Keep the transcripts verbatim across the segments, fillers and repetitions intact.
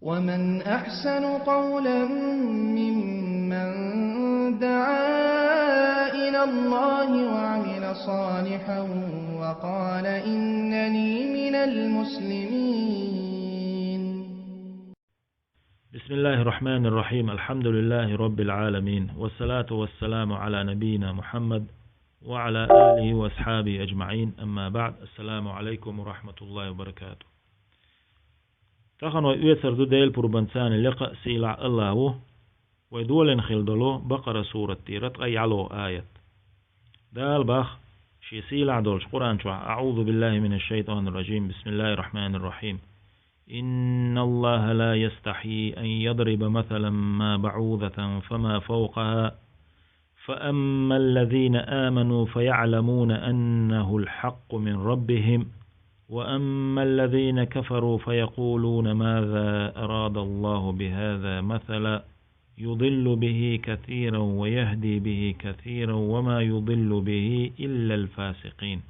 ومن أحسن قولا ممن دعا إلى الله وعمل صالحا وقال إنني من المسلمين. بسم الله الرحمن الرحيم. الحمد لله رب العالمين. والصلاة والسلام على نبينا محمد وعلى آله وأصحابه أجمعين. أما بعد. السلام عليكم ورحمة الله وبركاته. Тахан вай оьцур ду Делан пурбанца лекха а сийлахь а Аллахь ву, вай долийна хила долу Бакъара сурат тӀера ткъе ялхо аят. Дала боху шен сийлахь долчу Къуръан чохь: أعوذ بالله من الشيطان الرجيم. بسم الله الرحمن الرحيم. إن الله لا يستحيي أن يضرب مثلا ما بعوضة فما فوقها فأما الذين آمنوا فيعلمون أنه الحق من ربهم وأما الذين كفروا فيقولون ماذا أراد الله بهذا مثلا يضل به كثيرا ويهدي به كثيرا وما يضل به إلا الفاسقين.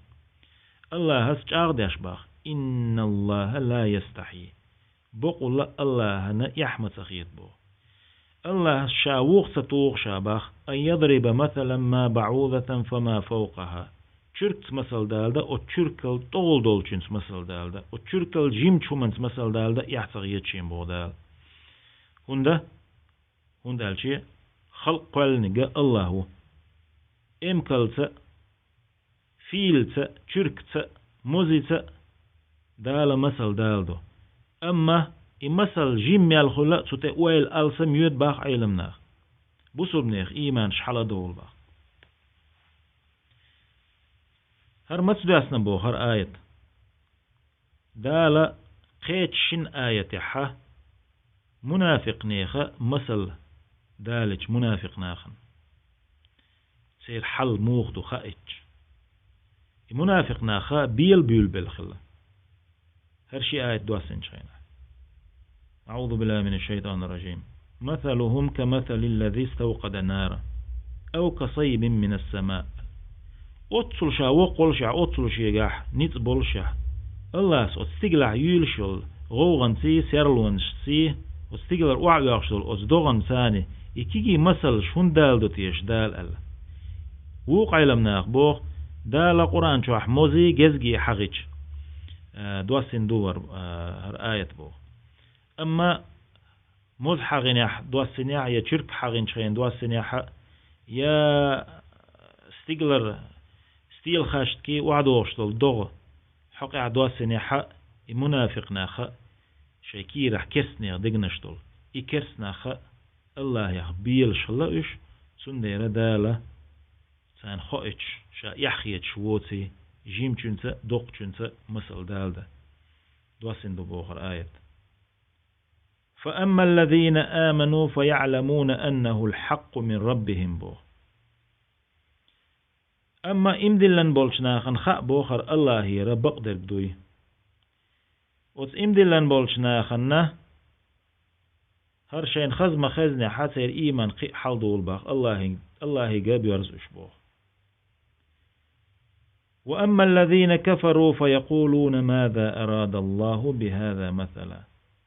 Аллахьас чӀагӀдеш боху: إن الله لا يستحيي. Бакъволуш Аллахьана эхь ма ца хета боху. Аллахьас ша вуха ца туху ша боху: أن يضرب مثلا ما بعوضة فما فوقها. Чуьркца масал далда, оцу чуьркал тӀехула долчуьнца масал далда, оцу чуьркал жимачу хӀуманца масал далда, эхь ца хета шена боху Дала. ХӀунда? ХӀунда аьлча халкъ кхоьллинарг Аллахь ву. Эмкалца а, фийлаца а, чуьркца а, мозица а Дала масал даладо. Амма и масал жима мел хуьлу а цу тӀе ойла алсам йоьду боху Ӏеламнаха. Бусурбанех ийманаш хьаладовла боху. ХӀара маца доьссина боху хӀара аят? Дала кхечу шина аятехь мунафикъ нехан масал далийча мунафикъ нахана, церан хьал муха ду хаийча, и мунафикъ нах бела буьйлабелла хилла. ХӀара ши аят доссинчу хенахь. أعوذ بالله من الشيطان الرجيم. مثلهم كمثل الذي استوقد نارا أو كصيب من السماء. Оццул ша воккхаллашехь, оццул шегахь ницкъ боллушехь, Аллас оцу стигалахь юьйлуш йолу гӀовгӀанций, серлонашций, оцу стигалара охьаоьхуш долу оцу догӀанцаний и кегий масалш хӀунда даладо теша Дала аьлла. Вукху Ӏеламнаха боху, Дала Къуръан чохь мозий, гезгий хьахийча, а, доссина ду хӀара, а, хӀара аят боху. Амма моза хьахийнехь доссинехь а, я чуьрк хьахийнчу хенахь доссинехь а, я стигалара стелахаштий охьадогӀуш долу догӀа хьокъехь доссинехь а, и мунафикъ нах а шайн кийрахь керстанех дегнаш долу, и керстанех а Аллахьех белаш хилла уьш, цундела Дала царна хоуьйтуш, ша эхь хеташ воций, жимачуьнца а, доккхачуьнца а масал далада. Доссина ду боху хӀара аят. فأما الذين آمنوا فيعلمون أنه الحق من ربهم боху. Амма иман диллина болчу нахана хаьа боху хӀара Аллахьера бакъдерг дуй. Оцу иман диллина болчу нахана хӀара шайна хаза ма-хезнехь церан ийман кхин а хьаладовла боху, Аллахьин-, Аллахьига боьрзу уьш боху. وأما الذين كفروا فيقولون ماذا أراد الله بهذا مثلا.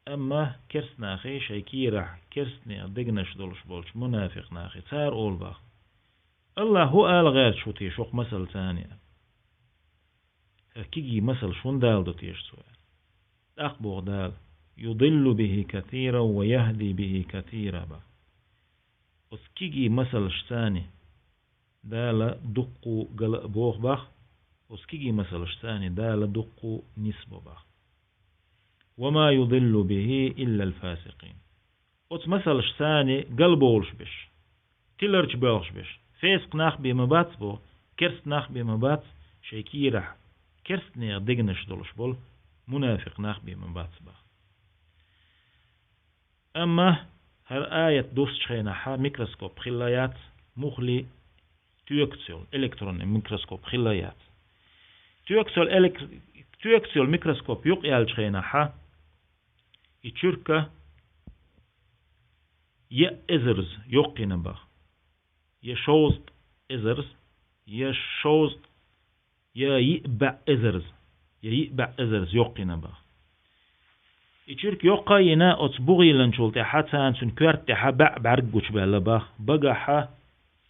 Амма керстанахий шайн кийрахь керстанех дегнаш долуш болчу мунафикъ нахий цара олу боху: Аллахь хӀун ала гӀерташ ву теша хӀокху масалца аьлла? ХӀара кегий масалш хӀунда даладо теша цо аьлла? ТӀаккха боху Дала: يضل به كثيرا ويهدي به كثيرا боху. Оцу кегий масалшца Дала дуккха гала а боху боху, оцу кегий масалшца Дала дуккха нисбо боху. وما يضل به إلا الفاسقين. Оцу масалшца галбовлуш берш, тиларчу боьлхуш берш, фесакъ нах бен ма бац боху, керста нах бен ма бац, шайн кийрахь керстанех дегнаш долуш болу мунафикъ нах бен ма бац боху. Амма хӀара аят доссучу хенахь микроскоп хилла яц, муххале тоькаца йолу электронный микроскоп хилла яц. Тоькаца йолу элек-, тоькаца йолу микроскоп юкъаяьллачу хенахь и чуьрк еа эзарза йоккхийна боху. Я шовзткъа эзарза, я шовзткъа, я йиъ бӀе эзарза, я йиъ бӀе эзарза йоккхийна боху. И чуьрк йоккха а йина, оцу бухийланчул тӀаьхьа царна цуьнан коьрта тӀаьхьа баьӀ бӀаьрг гучубаьлла бах, багахьа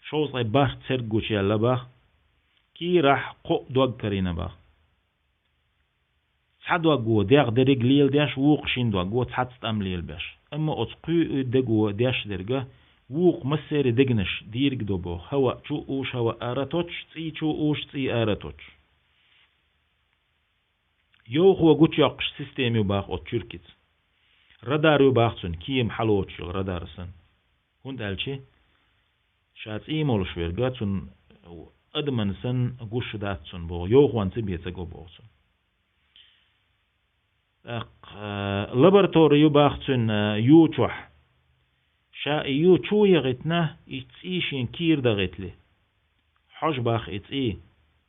шовзткъе бархӀ церг гучуяьлла бах, кийрахь кхоъ дог карийна бах. Цхьа догго дегӀ дерриг леладеш, вукху шина догго цхьацца тӀам лелабеш. Амма оцу кхоъ дегӀо деш дерг, вукху массеран дегнаш дийриг до боху, хӀаваъ чу а уьш хӀаваъ ара а тоттуш, цӀий чу а уьш цӀий ара а тоттуш. Йовхо гучуйоккхуш система ю бах оцу чуьркица. Радар ю бах цуьнан, кема хьалоцуш йолу радар санна. ХӀунда аьлча ша цӀий молуш верг, цунна адаман санна гуш дац цунна боху, йовхонца бен ца го боху цунна. ТӀаккха лаборатори ю бах цуьнан ю чохь. Ша и ю чу яхийтина, и цӀий шена кийра дахийтале, хьожа бах и цӀий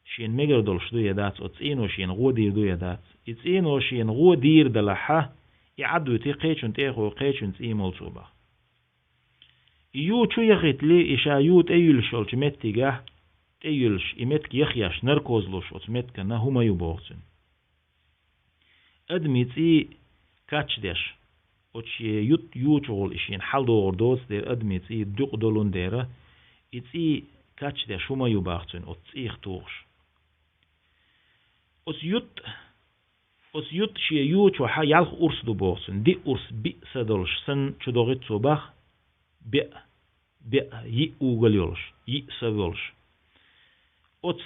шена мегар долуш ду я дац, оцу цӀийно шена гӀо дийр ду я дац. И цӀийно шена гӀо дийр далахьа, и Ӏад вити кхечун тӀе а хой, кхечун цӀий молу цо бах. И ю чу яхийтале, и ша ю тӀе юьллуш йолчу меттигехь, тӀе юьллуш, и меттиг яхъеш, наркоз луш оцу меттигана хӀума ю боху цуьнан. Адамийн цӀий качдеш, оцу шен ют ю чухула и шена хьаладогӀур доцу дера, адамийн цӀий дукъ долун дера, и цӀий качдеш хӀума ю бах цуьнан, оцу цӀийх тухуш. Оцу ют, оцу ют шен ю чохь ялх урс ду боху цуьнан, диъ урс биъ са долуш санна чу догӀуьйту цо бах, беа, беа, йиъ угал йолуш, йиъ са волуш. Оцу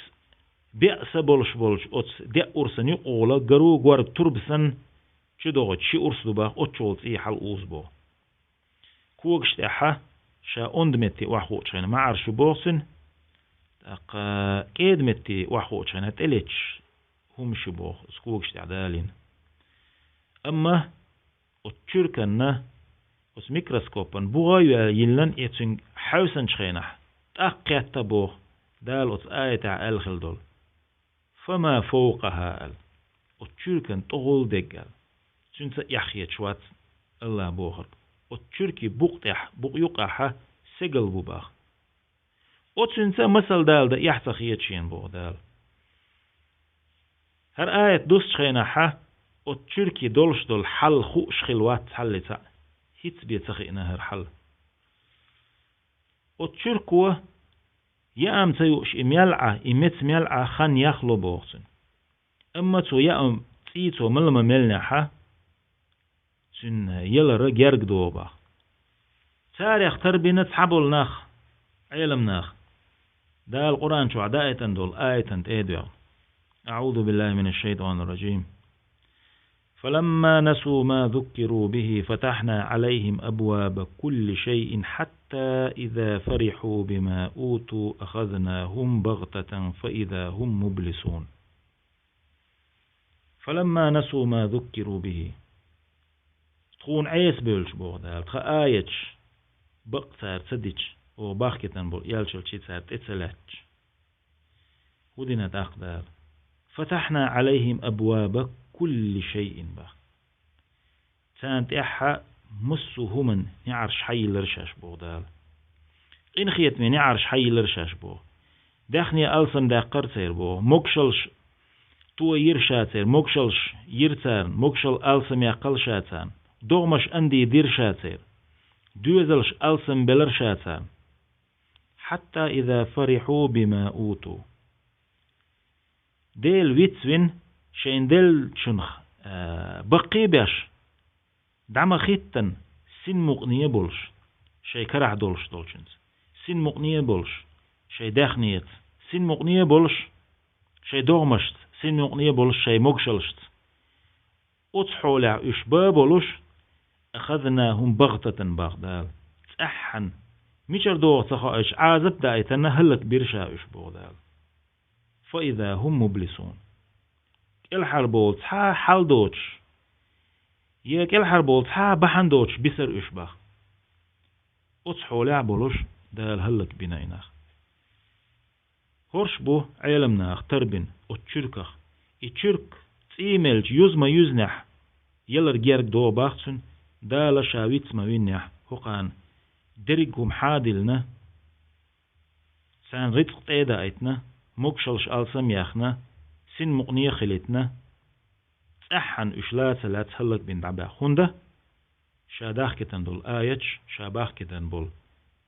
беа са болуш болчу оцу деа урсан юкъагӀула гару горга турба санна чу догӀуьйту ши урс ду бах, оццул цӀий хьала узу боху. Когаш тӀехьа ша онда метте охьахуучу хенахь маӀарш ю боху цуьнан, тӀаккха кӀеда метте охьахуучу хенахь тӀелеташ хӀумаш ю боху, оцу когаш тӀехь далийна. Амма оцу чуьрканна, оцу микроскопан бухахь а йиллина, и цуьнга хьаьвсинчу хенахь, тӀаккха кхетта боху, Дала оцу аятехь аьлла хилла долу: «Фама фавкъаха», аьлла. Оцу чуьркан тӀехула дерг аьлла. Цуьнца эхь хеташ вац, Аллах бохург. Оцу чуьркан букъа тӀехь, букъа юкъахьа сегал бу бах. Оцуьнца масал дала дан эхь ца хета шена боху Дала. ХӀара аят дуссучу хенахьа, оцу чуьркан долуш долу хьал хууш хилла вац хьаллица а. ХӀинца бен ца хиъна хӀара хьал. Оцу чуьрко яам ца юуш и мел Ӏа, и меца мел Ӏа хан яхло боху цуьнан. Амма цо яам цӀий цо мала ма мелнехьа, цуьнан ялара герга догӀу бах. Царех тарбина цхьаболу нах, Ӏеламнах, Дала Къуръан чохь даийтина долу аятан тӀе а доьгӀна. أعوذ بالله من الشيطان الرجيم. فلما نسوا ما ذكروا به فتحنا عليهم أبواب كل شيء حتى إذا فرحوا بما أوتوا أخذناهم بغتة فإذا هم مبلسون. فلما نسوا ما ذكروا به. Тхуна Ӏеса бевлча, боху Дала, тхан аяташ бакъ цара ца дича, оха бахкийтина болу элчанаш цара тӀе ца лаьтташ. ХӀун дина тӀаккха Дала? فتحنا عليهم أبواب كل شيء бах. Царна тӀехьа массо а хӀуманан неӀарш хьайиллира шаьш, боху Дала. Къинхетаме неӀарш хьайиллира шаьш, боху. Даьхне алсам даьккхира церан, боху. Могушаллаш тойира ша церан, могушаллаш йира царна, могушалла алсам яьккхира ша царна. ДогӀмаш анди дира ша церан. Доьзалш алсам белира ша царна. حتى إذا فرحوا بما أوتوا. Дела вицвина шайн деллачунах, а, баккхий а беш, дӀа ма-хӀиттина, синмукъане а болуш, шайн карахь долуш долчуьнца, синмукъане а болуш, шайн даьхнеца, синмукъане а болуш, шайн догӀмашца, синмукъане а болуш, шайн могушаллашца. Оцу хьолехь уьш бан а болуш, أخذناهم بغتة бах Дала. ЦӀеххьана, мичара догӀу ца хоуьйтуш, Ӏазап даийтина хӀаллакбира ша уьш, боху Дала. فإذا هم مبلسون. КӀелхьарбовла цхьа а хьал доцуш, я кӀелхьарбовла цхьа а бахьана доцуш бисира уьш бах. Оцу хьолехь а болуш, Дала хӀаллакбина и нах. ХӀорш бу Ӏеламнаха тарбина оцу чуьрках. И чуьрк цӀий мелча юза ма-юьзинехь, ялар герга догӀу бах цуьнан, Дала ша виц ма-виннехь, хӀокхарна дерриг хӀума хьа а диллина, царна рицкъ тӀе а даийтина, могушаллаш алсам а яьхна, синмукъане а хилийтина, тӀаьххьана уьш лаца-лаца хӀаллакбина дӀабаьхна. ХӀунда? Ша дахкийтина долу аяташ, ша бахкийтина болу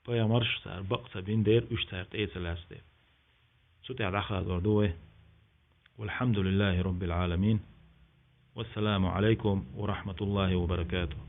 пайхамарш цара бакъ ца бина дера, уьш цара тӀе ца лаьцна дера. Цу тӀехь дӀахадор ду вай. Валхьамдулиллахи роббил Ӏаламин. Вассаламу Ӏалайкум ва рахматуллахи ва баракатух.